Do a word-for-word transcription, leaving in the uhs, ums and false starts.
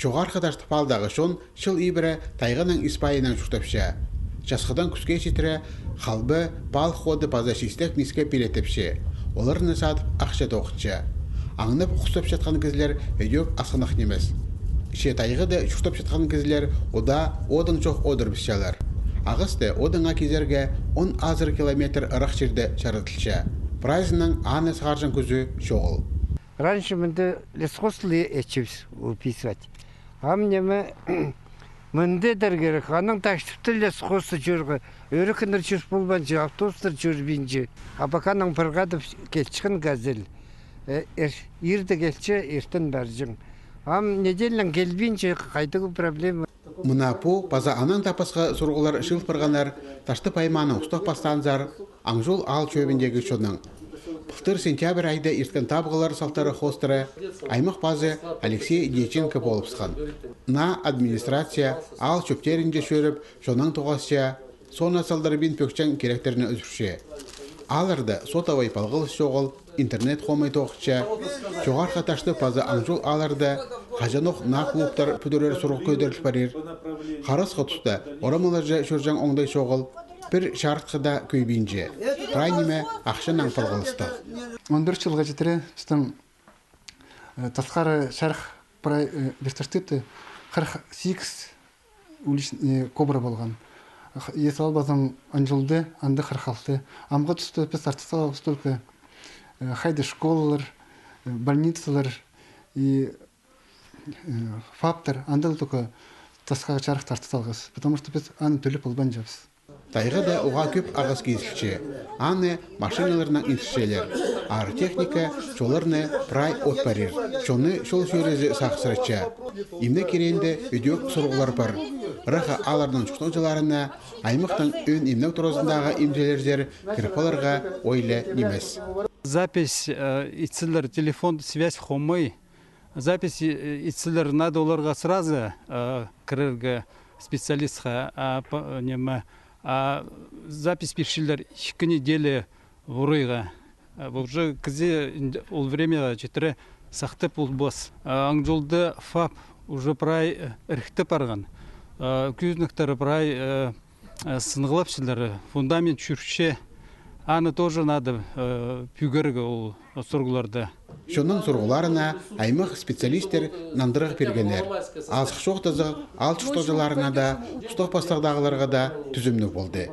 Чоғархы Таштып аалдағы чон чыл ибіре тайғанаң ис-пайынаң чуртапча. Часхыдаң кӱске читіре халбы, паал ходы паза чистек-мискек пилеттепче. Оларны садып, ахча тоғынча. Аңнап хустапчатхан кізілер ідӧк асхынах нимес. Че тайғада чуртапчатхан кізілер удаа одың чох одырыбысчалар. Ағасты одыңа кизерге он азыра километр ырах чирде чарадылча. Прайзынаң аны сығарҷаң кӱзі чоғыл. Раньше мында лесхозтығ итчебіс, выписывать. Ам ниме, мында идерге кирек, анаң Таштыпта лесхозта чӧрерге. Ӧрекеннер чӧр полбинча, автобустар чӧрбинче. А пока анаң пір хада килчеткен «Газель». Э, ир-, ирте килче, иртен парҷаң. Ам неделянаң килбинче, хайдағ проблема. Мына пу паза анаң даа пасха сурығлар чыыл парғаннар Таштып аймааның устағ пастаанзар Аңчул аал чӧбіндегі чоннаң. Пылтыр сентябрь айда ирткен табығлар салтары хоостыра аймах пазы Алексей Дьяченко полыбысхан. Наа администрация аал чӧптерінҷе чӧріп, чоннаң тоғасча, соонаң салдырбин пӧкчең киректерні ӱзӱрче. Аалларда сотовай палғалыс чоғыл, интернет хомай тоғынча. Чоғархы Таштып паза Аңчул аалларда хаҷанох наа клубтар пӱдірер сурығ кӧдіріл парир. Харасхы туста орамаларҷа чӧрҷең оңдай чоғыл, пір чарытхы даа кӧйбинче. Прай ниме ахчанаң палғалыстығ. Он пір чылға читіре пістің, э, тасхары чарых прай, э, Таштыпта хырых сигіс улич-, э, КОБРА полған. Х-, ес албазың Аңчулда, анда хырых алты. Амғы туста піс артыс алғабыс только, э, хайди школалар, э, больницалар и, э, ФАПтар, анда только тасха чарыхты артыс алғабыс, потому что піс аны тӧлеп полбинчабыс. Тайғада уғаа кӧп ағас кизілче. Аны машиналарнаң индірчелер. Аар техника чолларны прай от парир. Чонны чол чӧрізі сағыссыратча. Имнег кирегінде ідӧк сурығлар пар. Ыраххы аалларның чуртағҷыларына аймахтың ӧӧн имнег туразындағы имҷілерзер кір парарға оой ла нимес. Запись, э, итчелер, телефон связь хомай. Запись, э, итчелер, надо оларға сразу, э, кірерге специалистха, а, п-, ниме, а, запись пирчелер ікі неделя вырайға. Э, уже кізі ин-, ол времяға читіре сахтап полбас. А, Аңчулда ФАП уже прай, э, ірікті парған. Э, кӧзенектер прай, э, э, сынғылапчалар, фундамент чӧрче. Аны тоже надо, э, пӱгерге ол сурығларны. Чонның сурығларына аймах специалистер нандырығ пиргеннер. Азых-чоохтазығ аал чуртағҷыларына даа, устағ пастағдағыларға даа тӱзімніг полды.